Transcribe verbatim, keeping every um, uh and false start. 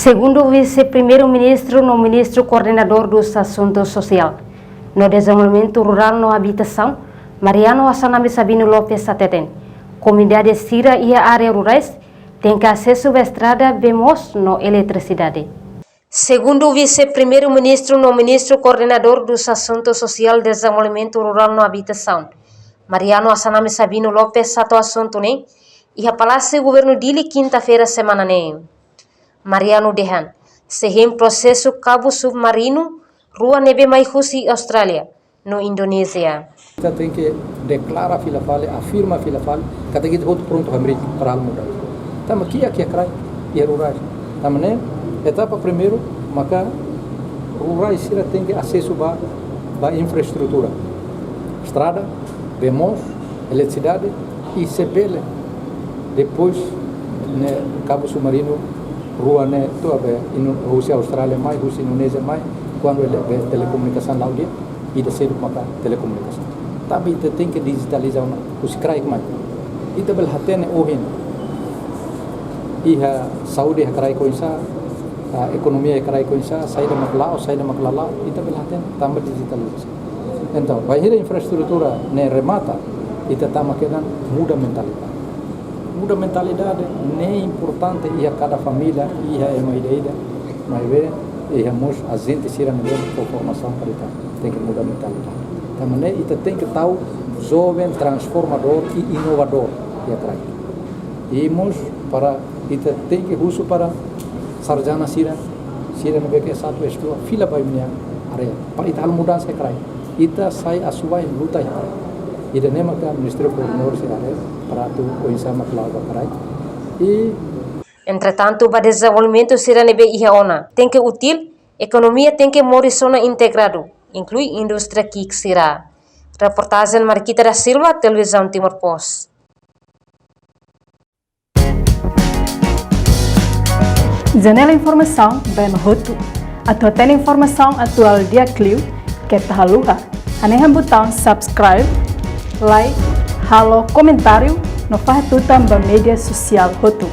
Segundu Vise-Primeiru-Ministru no Ministru Koordenadór dos Asuntus Sosiál no Dezenvolvimentu Rurál no Abitasaun, Mariano Assanami Sabino Lopes hateten, komunidade sira iha área rurais tenke asesu ba estrada, bee moos no eletrisidade. Segundu Vise-Primeiru-Ministru no Ministru Koordenadór dos Asuntus Sosiál, Dezenvolvimentu Rurál no Abitasaun, Mariano Assanami Sabino Lopes hato'o asuntu ne'e iha Palásiu Governu Dili, kinta-feira semana ne'e. Mariano dehan, sei hein prosesu kabu submarinu rua ne'ebé mai husi Austrália no Indonézia. Ita tenke deklara fila fali, afirma fila fali katak ita hotu prontu hamriik para halo mudansa. Tanba kiak iha kraik, iha rurais. Tanba ne'e, etapa primeiru maka rurais sira tenke asesu ba, ba infraestrutura, estrada, bee moos, eletrisidade, i se bele depois ne'e kabu submarinu rua ne'e to'o ba Indo-, husi Austrália mai, husi Indonézia mai, kuandu ele-, be telekomunikasaun la'o di'ak, ida seluk maka telekomunikasaun. Tanba ita tenke dijitaliza ona husi kraik mai. Ita bele hatene ohin iha saúde iha kraik oinsá, ah, ekonomia iha kraik oinsá, saida mak la'o, saida mak la la'o, ita bele hatene tanba dijitalizasaun. Entaun, bainhira infraestrutura ne'e remata, ita tama kedan muda mentalidade. Muda mentalidade ne'e importante iha kada família, iha ema ida-ida, maibé iha mós ajente sira ne'ebé fó formasaun para ita tenke muda mentalidade. Tanba ne'e ita tenke tau joven transformadór i inovadór iha kraik. I mós para ita tenke husu para sarjana sira, sira ne'ebé ke S satu, S dua, fila ba imi-nia área. Para ita halo mudansa iha kraik. Ita sai asuwa'in luta iha kraik. Ida-ne'e maka Ministériu Koordenadór sei haree para atu oinsá mak la'o ba kraik. I Entretantu, ba dezenvolvimentu sira ne'ebé iha ona tenke útil, ekonomia tenke moris ona integradu, inklui indústria ki'ik sira. Reportajen Marquita da Silva, Televizaun Timor Post. Janela informasaun ba ema hotu. Atu hatene informasaun atuál di'ak liu, keta haluha hanehan butaun subscribe, like, halo komentáriu no fahe tutan ba média sosiál hotu.